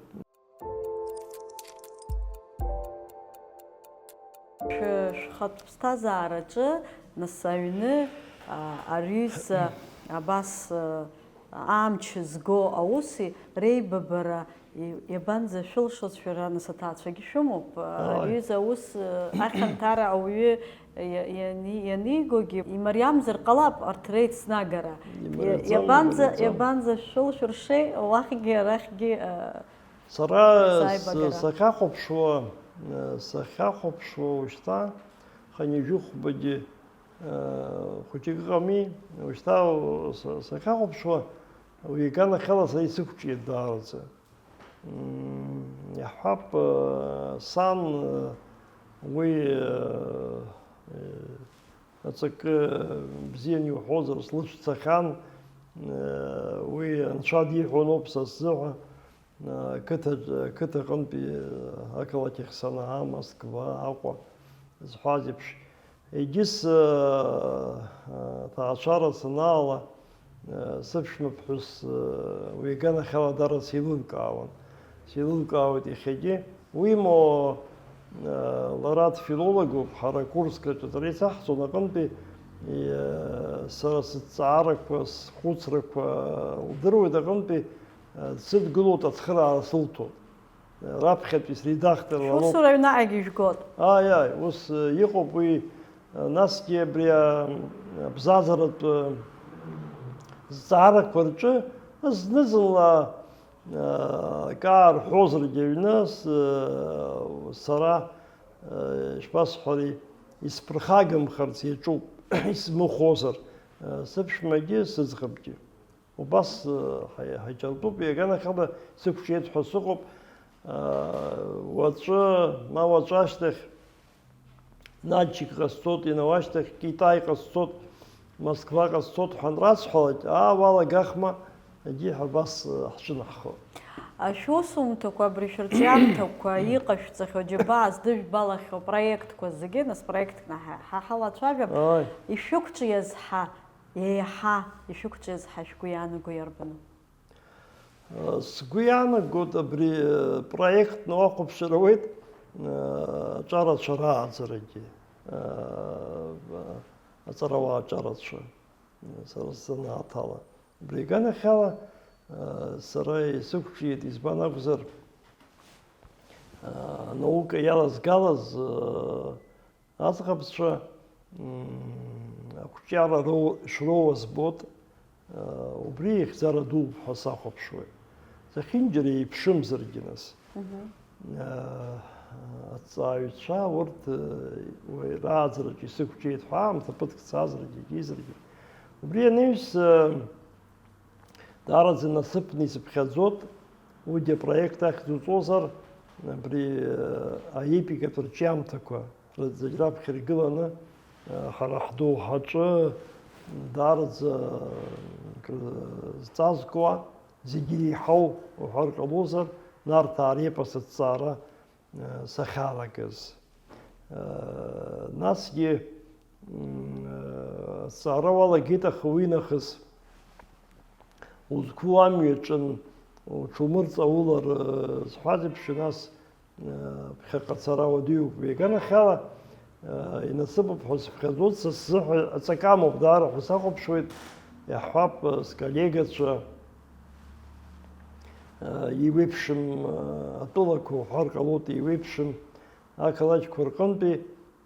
Шәы-, шәхатә ԥсҭазаараҿы, нас, аҩны, а, ари ҩыза абас, а, амч зго ауси реибабара и-, иабанӡашәылшоз шәара, нас, аҭаацәагьы шәымоуп. Ааи. Ари ҩыза аус, а, ахьанҭара ауаҩы иа-, иани-, ианигогьы имариамзар ҟалап арҭ реицнагара. Имариаӡам, иабанӡа-, имариаӡам. Иабанӡашәылшәыршеи уахьгьы арахьгьы, а, Сара с-, сааибагара. Сахьахәаԥшуа, э, сахьахәаԥшуа уажәшьҭа, хынҩажәи хәбагьы, э, хәыҷык ыҟами, уажәшьҭа у-, с-, сахьахәаԥшуа, уи иганахьала сара исықәҿиеит даараӡа. М, иаҳҳәап, э, сан, э, уи, э, э, аҵакы бзианы иуҳәозар, слыцәцахьан, э, уи анцәа диҳәоноуп са сзыҳәа. Ақыҭа, ақыҭа аҟынтәи, ақалақь ахь санаа, Москва, Аҟәа зҳәаз еиԥш, егьыс, ҭаацәара санаала, сыԥшәмаԥҳәыс уи аганахьала даара сеилылкаауан. Сеилылкаауеит иахьагьы. Уимоу, лара дфилологуп, ҳара Курскаҿы аҵара исаҳҵон аҟынтәи, сара сыҭҵаарақәа, схәыцрақәа лдыруеит аҟынтәи, Дсыдгылоит, ацхыраара сылҭоит. раԥхьатәи средакторла лоуп. Шәусура аҩнаҟагьы ижәгоит. Ааи, ааи, ус иҟоуп уи, насгьы абри абзазаратә зҵаарақәа рҿы зны-зынла акы аарҳәозаргьы аҩны сара, ишԥасҳәари, исԥырхагамхарц иаҿуп, исмыхәозар, сыԥшәмагьы сыӡӷабгьы. Убас ҳаиҿартәуп, иаганахьала сықәҿиеит ҳәа сыҟоуп. Уаҵәы, ма уаҵәы ашьҭахь Нальчик ҟасҵоит, инауашьҭахь Китай ҟасҵоит, Москва ҟасҵоит ҳәа анрасҳәалак, аа, уалагахма, егьи ҳабас ҳҿынаҳхоит. Шәусумҭақәа, абри шәырҿиамҭақәа иҟашәҵахьоу, џьабаа здыжәбалахьоу проектқәа зегьы, нас проектк наҳа-, ҳа ҳалацәажәап, ишәықәҿиаз ҳа, еиҳа ишәықәҿиаз ҳа шәгәы иаанаго иарбану? Сгәы иаанагоит абри проектны уахәаԥшыр ауеит, аҿарацәа рааӡарагьы, аҵарауаа аҿарацәа, сара сзанааҭала. Убри аганахьала, сара исықәҿиеит, избан акәзар, анаука иалазгалаз аӡӷабцәа, мм, ақәҿиара роу-, шроуа збоит, аа, убри ихьӡара дууп ҳәа сахәаԥшуеит. Зехьынџьара еиԥшымзаргьы нас. Мгм. Аа, аҭҵааҩцәа урҭ, уи рааӡараҿы исықәҿиеит ҳәа аамҭа ԥыҭк цазаргьы, егьизаргьы. Убри анаҩс, даараӡа насыԥны исыԥхьаӡоит, уигьы апроект ахьӡ уҵозар, абри, аепикатә рҿиамҭақәа зегь раԥхьа иргыланы, ҳара ҳдоуҳаҿы даараӡа зҵазкуа, зегь иреиҳау уҳәар ҟалозар, Нарҭаа репос аҭҵаара сахьалагаз. Насгьы, азҵаара уалагеит, аха уинахыс узқәу амҩаҿын уҽумырҵаулар зҳәаз еиԥш, нас, ԥхьаҟа ацара уадаҩуп. Иаганахьала, инасыԥуп ҳәа сыԥхьаӡоит, са сзыҳәа аҵакы амоуп даара ҳәа сахәаԥшуеит, иаҳҳәап, сколлегацәа, еиуеиԥшым атәылақәа уҳәар ҟалоит, еиуеиԥшым ақалақьқәа рҟынтәи,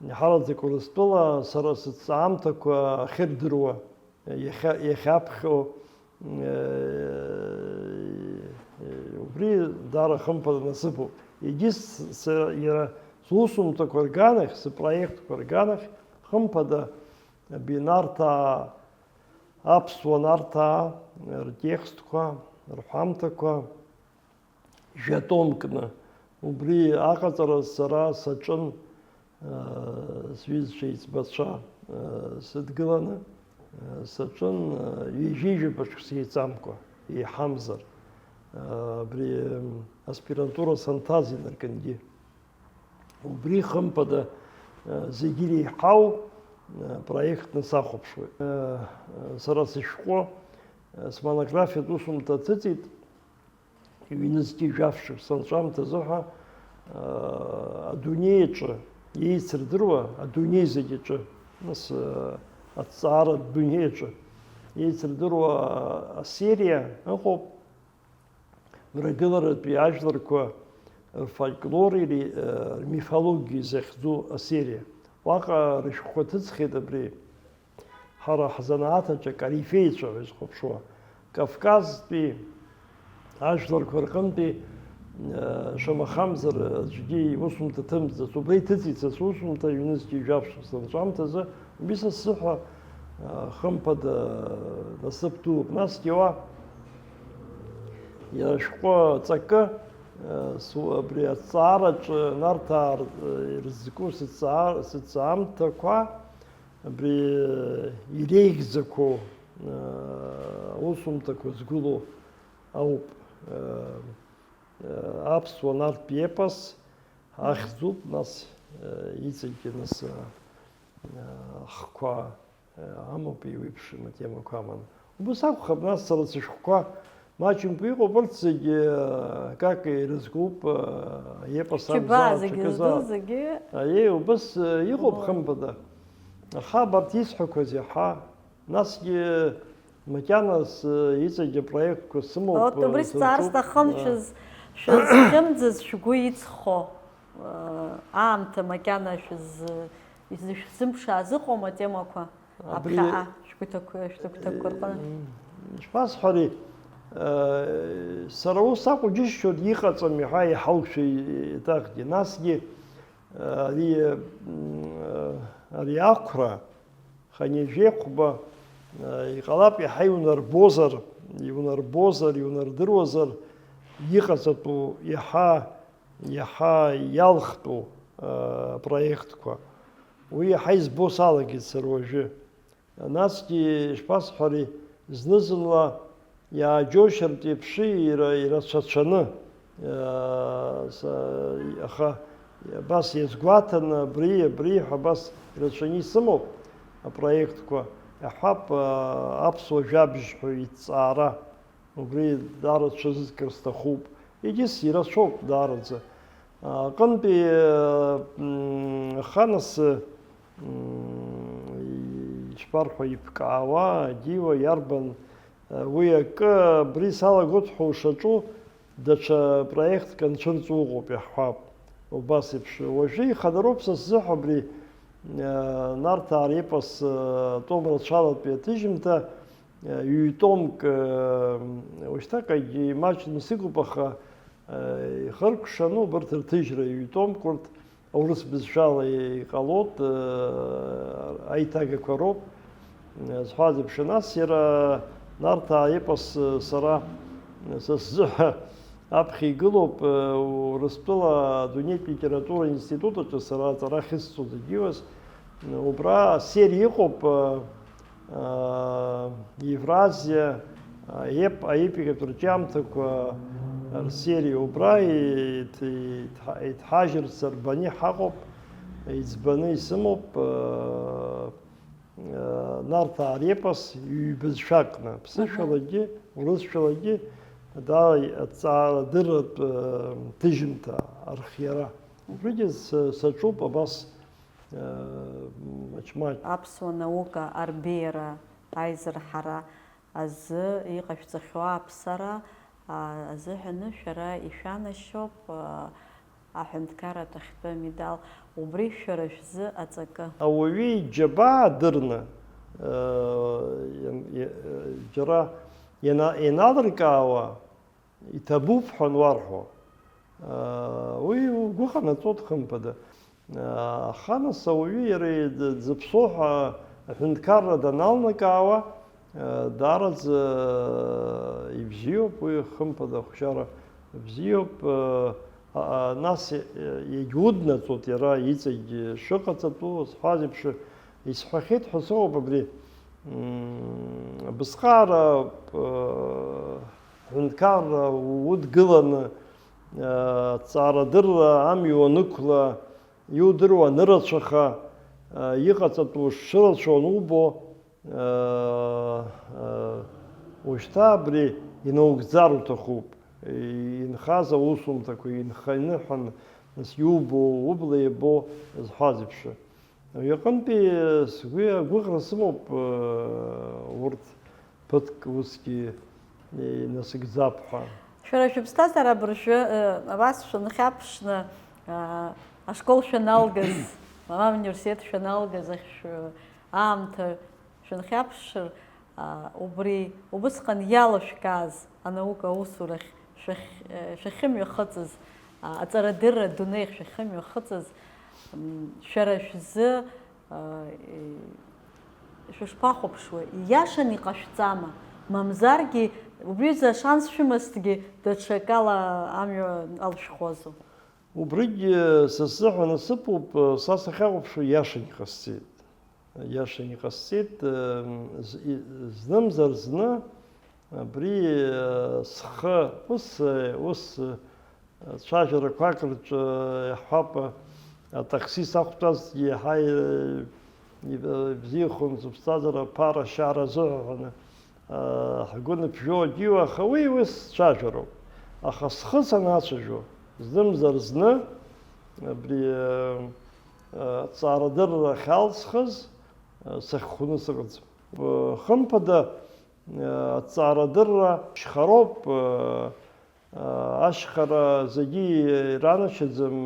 иаҳараӡак Урыстәыла, сара сыҭҵаамҭақәа ахьырдыруа, иахьа-, иахьаԥхьоу, убри даара хымԥада насыԥуп. Егьыс-, са-, иара сусумҭақәа рганахь, сыпроектқәа рганахь, хымԥада, абри Нарҭаа, аԥсуа Нарҭаа ртекстқәа, рҳәамҭақәа, жәатомкны. Убри аҟаҵара сара саҿын, аа, сҩызцәа еиҵбацәа, аа, сыдгыланы, аа, саҿын, аа, ҩажәижәаба шықәса еиҵамкәа, еиҳамзар, аа, абри, м, аспирантура санҭаз инаркынгьы. Убри, хымԥада, аа, зегь иреиҳау, аа, проектны сахәаԥшуеит. Сара сышәҟәы, аа, смонографиатә усумҭа ҭыҵит. Ҩнызқьи жәаф шықәса анҵәамҭазы ҳәа, аа, адунеи аҿы еицырдыруа, адунеи зегь аҿы, нас, аа, аҭҵаара адунеи аҿы еицырдыруа асериа ыҟоуп, мрагыларатәи ажәларқәа рфольклори ри-, аа, рмифологиеи захьӡу асериа. Уаҟа рышәҟәқәа ҭыҵхьеит абри. Ҳара ҳзанааҭ аҿы акорифеицәа ҳәа изхәаԥшуа, Кавказтәи ажәларқәа рҟынтәи, э, шамахамзар, аӡәгьы иусумҭа ҭымҵӡац, убра иҭыҵит са сусумҭа, ҩнызқьи жәаф шықәса анҵәамҭазы, убри са сзыҳәа, э, хымԥада, насыԥ дууп. Насгьы уа, иара шәҟәы ҵакы, э, су-, абри аҭҵаараҿы Нарҭаа р-, э, ирызку сыҭҵаа-, сыҭҵаамҭақәа, Абри иреиӷьӡақәоу, аа, аусумҭақәа згәылоу ауп, аа, аԥсуа нартә епос ахьӡуп, нас, аа, иҵегьгьы, нас, аа, ахқәа, аа, амоуп, еиуеиԥшым атемақәа аманы. Убас акәхап, нас, сара сышәҟәқәа Маҷымкәа иҟоуп, урҭ зегьы, э, как ирызкуп, э, епос Џьабаа, амза, зегьы аҽакы зду, заа. Зегьы. Аиеи, убас, э, иҟоуп, Ҟалоит. Хымԥада. Аха абарҭ исҳәақәаз иаҳа, насгьы макьаназ, э, иҵегьы апроектқәа сымоуп, Урҭ убри э, сҵаар сырҿуп, сҭахын, э. Шәыз-, Шәызхьымӡаз шәгәы иҵхо, э, аамҭа макьана шәыз-, изышәзымԥшааз ыҟоума атемақәа? Абри аԥхьаҟа шәгәҭакқәа, шәҭакәҭақәа рҟны? М, ишԥасҳәари, э, сара ус акәу џьысшьоит, иҟаҵами ҳәа иҳалшәеит еиҭахгьы. Насгьы, э, ари, м, э, ари ақәра, Ханижәеихәба, э, иҟалап иаҳа иунарбозар, иунарбозар, иунардыруазар, иҟаҵатәу иаҳа, иаҳа иалхтәу, э, проектқәа. Уи иаҳа избо салагеит сара уажәы. Насгьы, ишԥасҳәари, зны-зынла иааџьоушьартә еиԥш ира-, ирацәацәаны, иа-, са-, аха абас иазгәаҭаны, абри, абри ҳәа абас ирацәаны исымоуп апроектқәа, иаҳҳәап, а, аԥсуа жәабжь ҳәа иҭҵаара, убри даара цәызкыр сҭахуп. Егьыс ирацәоуп даараӡа. Аҟынтәи, м, аханасы, м, ишԥарҳәо, иԥкаауа, адиуа иарбан, уи акы абри салагоит ҳәа ушаҿу, даҽа проектк анцәырҵуа ыҟоуп, иаҳҳәап. Убас еиԥш, уажәы ихадароуп са сзыҳәа абри, э, Нарҭаа репос, э, том рацәалатәи аҭыжьымҭа, э, ҩ-томк, э, уажәшьҭакагьы имаҷны сыҟоуп, аха, э, ихыркәшаны убарҭ рҭыжьра ҩ-томк урҭ аурыс бызшәала иҟалоит, э, аиҭагақәа роуп, э, зҳәаз еиԥш. Нас иара Нарҭаа епос, э, сара, э, са сзыҳәа аԥхьа игылоуп, э, Урыстәыла адунеитә литература институт аҿы сара аҵара ахьысҵоз егьиуаз. Убра асериа иҟоуп, э, Евразиа, аеп-, аепикатә рҿиамҭақәа рсериа убра иҭ-, иҭ-, иҭҳажьырц арбаны иҳаҟоуп, иӡбаны исымоуп, Нарҭаа репос ҩбызшәакны, ԥсышәалагьы, урысшәалагьы, да, аҭҵаарадырратә, ҭыжьымҭа архиара. Убригьы са-, саҿуп абас, Ачмаҷ. Аԥсуа наука арбеиара, аизырҳара азы иҟашәҵахьоу аԥсара, а, азыҳәаны шәара ишәанашьоуп, а, аҳәынҭқарратә ахьтәы амедал. Убри шәара шәзы аҵакы. Ауаҩы иџьабаа дырны, а, иан-, и-, џьара иана-, ианалыркаауа, иҭабуп ҳәа ануарҳәо, уи угәы ҟанаҵоит, хымԥада. Аха нас ауаҩы иара дзыԥсоу ҳәа аҳәынҭқарра даналнакаауа, даараӡа ибзиоуп, уи, хымԥада, ахәшьара бзиоуп. Нас иагьуднаҵоит иара иҵегь шыҟаҵатәу, зҳәаз еиԥш, исҳәахьеит ҳәа сыҟоуп абри, м, абысҟаара, э, ҳәынҭқарра удгыланы, э, ҵаарадырра амҩа уанықәла, иудыруа анырацәаха, э, иҟаҵатәу шрацәоу анубо, э, э, ушьҭа абри инаугӡар уҭахуп, инхаз аусумҭақәа инха-, иныҳәан, нас иубо, убла иабо зҳәаз еиԥш. Уи аҟынтәи сгәы, агәыӷра сымоуп, урҭ ԥыҭк усгьы инасыгӡап ҳәа. Шәара шәыԥсҭазаара абыржәы, абас шәынхьаԥшны, ашкол шәаналгаз, амуниверситет шәаналгаз ахь шәы-, аамҭа шәынхьаԥшыр, а, убри, убысҟан иалашәкааз анаука аусурахь шәахь-, э, шәахьымҩахыҵыз, а, аҵарадырра адунеихь шәахьымҩахыҵыз, м, шәара шәзы, а, э, шәышԥахәаԥшуеи? Ииашан иҟашәҵама? Мамзаргьы, убри азы ашанс шәымазҭгьы, даҽакала амҩа алшәхозу? Убригь, э, са сзыҳәа насыԥуп, э, са сахьахәаԥшуа иашан иҟасҵеит. Иашан иҟасҵеит, э, з-, и-, знымзар зны абри, э, схы, ус, э, ус, э, цәажәарақәак рҿы, э, иаҳҳәап, э, атакси сақәтәазҭгьы иаҳа, э, иб-, ибзиахон сыԥсҭазаара аԥара ашьара азыҳәан. Ҳгәы ныԥжәо адиуа, аха уи, уи сцәажәароуп. Аха схы санацәажәо, знымзар зны, абри, аҵаарадырра ахьалҵхыз, сахьхәны сыҟаӡам. Хымԥада, аҵаарадырра шьхароуп, Ашьхара зегьы иранашьаӡам,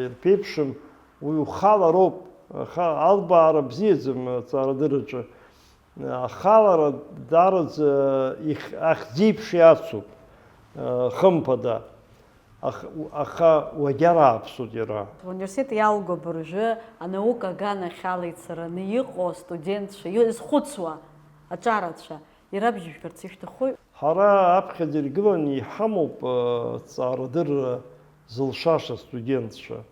ирԥеиԥшым, уи ухалароуп, аха албаара бзиаӡам аҵаарадырраҿы. Ахалара даараӡа ихь-, ахьӡеиԥш иацуп, хымԥада. Ах-, аха уагьарааԥсоит иара. Университет иалго абыржәы анаука аганахьала ицараны иҟоу астудентцәа, изхәыцуа аҿарацәа ирабжьыжәгарц ишәҭахуи? Ҳара аԥхьаӡа иргыланы иҳамоуп, э, ҵаарадырра зылшаша астудентцәа.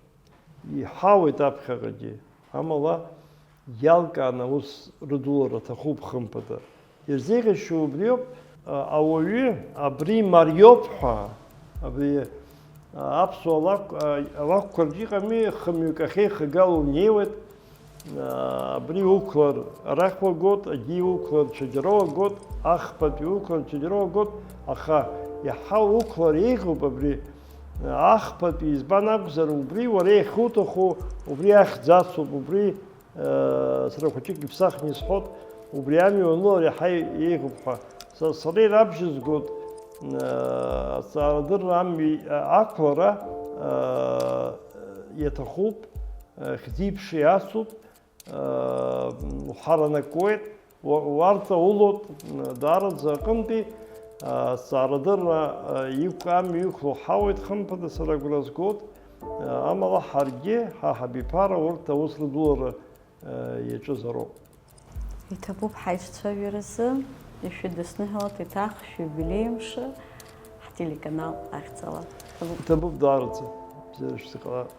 Иҳауеит аԥхьаҟагьы, амала иалкааны аус рыдулара аҭахуп, хымԥада. Ирзеиӷьасшьо убриоуп, а, ауаҩы абри мариоуп ҳәа, абри, а, аԥсуа лакә-, а, алакәқәа рҿы иҟами, хымҩык ахьеихагало унеиуеит, а, абри уқәлар арахь уагот, агьи уқәлар ҽаџьара уагот, ахԥатәи уқәлар ҽаџьара уагот, аха иаҳа уқәлар еиӷьуп абри, а, ахԥатәи, избан акәзар, убри уара иахьуҭаху, убри ахьӡ ацуп, убри Сара хәыҷык иԥсахны исҳәот, убри амҩа уанылар иаҳа еиӷьуп ҳәа. Са, сара ирабжьызгоит, азҵаарадырра амҩа ақәлара, иаҭахуп, хьӡи-ԥшеи ацуп, уҳаранакуеит, уа-, уарҵаулоит, даараӡа аҟынтәи, азҵаарадырра иқә-, амҩа иқәло ҳауеит, хымԥада, сара агәра згоит, амала ҳаргьы, ҳа ҳабиԥара урҭ аус рыдулара иаҿызароуп. Иҭабуп ҳаицәажәаразы, ишәыдысныҳәалап еиҭах шәиубилеи мшы ҳтелеканал ахьӡала. Иҭабуп. Иҭабуп даараӡа, бзиара шәзыҟалап.